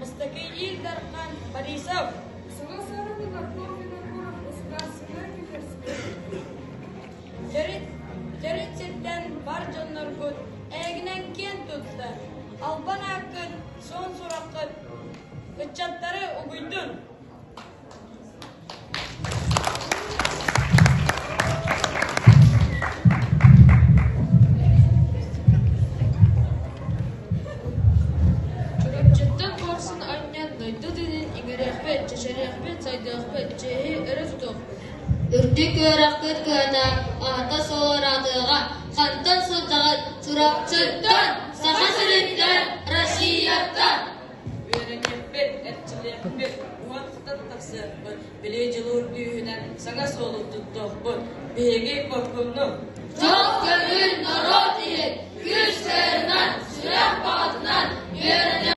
Бастакы Ил Дархан Борисов. Саҥа сарыны Артур Винокуров государственнай университет. Төрүт, төрүт сиртэн бар дьонноргут эйигинэн киэн тутта, албан ааккыт, суон сураххыт ыччаттары угуйдун! Чурапчыттан куорсун анньан дойду дэнин иҥэриэхпит, чэчириэхпит, сайдыахпыт, чиэһи өрө тутуохпут. Үрдүк үөрэхпит кыһата аата суола ыраатыаҕа. Хантан сылдьаҕыт? Чурапчыттан, Саха сириттэн, Россияттан! Үөрэниэхпит, эрчиллиэхпит, уһун тахсыахпыт, билии дьулуур күүһүнэн саҥа суолу туттуохпут. Биһиги куоркуннук! Дьол көҥүл норуот иһин, күүс кыайарынан, сүрэх баҕатынан үөрэнэ